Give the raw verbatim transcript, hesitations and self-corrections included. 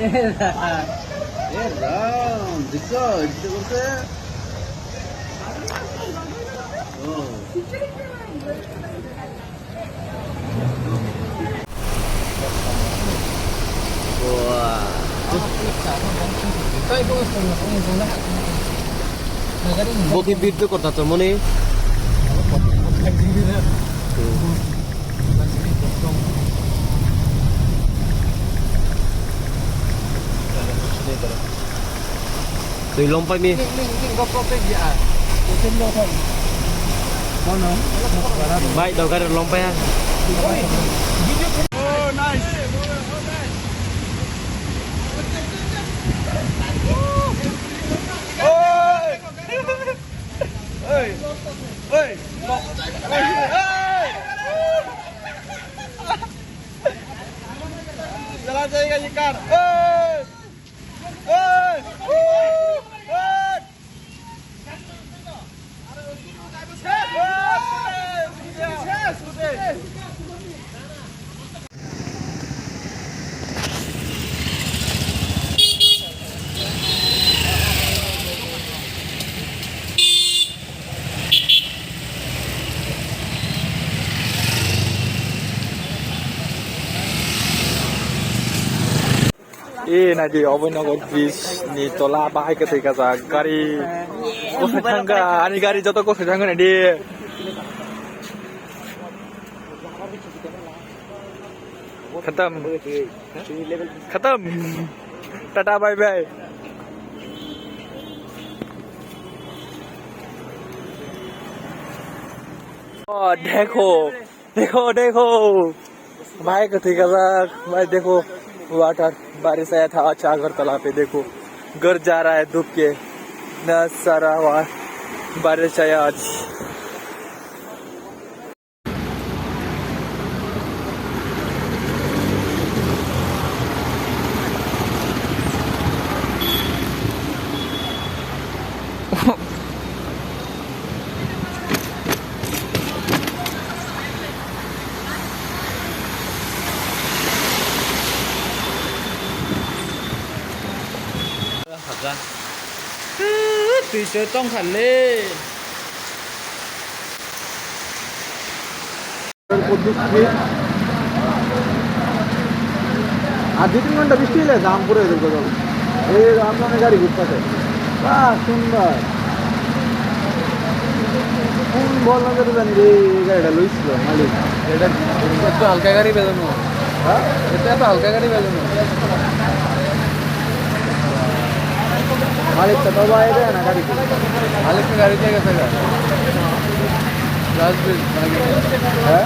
এ রা-, এ রাম, দেখছো? এদিকে বলছে। ও। Wah. Bo khe video kota to moni. Twi lom pai mi. Bai, dogare lom pai ha. Oh, nice. Oi. Oi. Oi. Chala jayega ye car. Oi. Oi. Oi. E naidi, Abhainagar bridge ni tola bahai kwthwi kajak gari kosoi thangkha, ani gari joto kosoi thangkha naidi. Khatam. Khatam. Tata bye bye. Oh, dekho. Dekho, dekho. Bhai, kathwi kajak. Bhai, dekho. Water. Barish aya tha. Acha, Agartala pe dekho. Ghar ja raha hai dub ke. Na sara hua. Barish aya aaj. Hajan. Twi choi tong kha le. Kudus Street. Ar dui tin ghonta bisti hile jam puro edo gojol. Ei, apnare gari ghurpase. Bah, sundor. Kun bol na jani re, ei gari ta loisilo, malik. Eta, eta to halka gari bejono. Ha? Eta to halka gari bejono. Malik to toba ede na gari. Malik to gari theke theke. Dustbin, malik. Ha?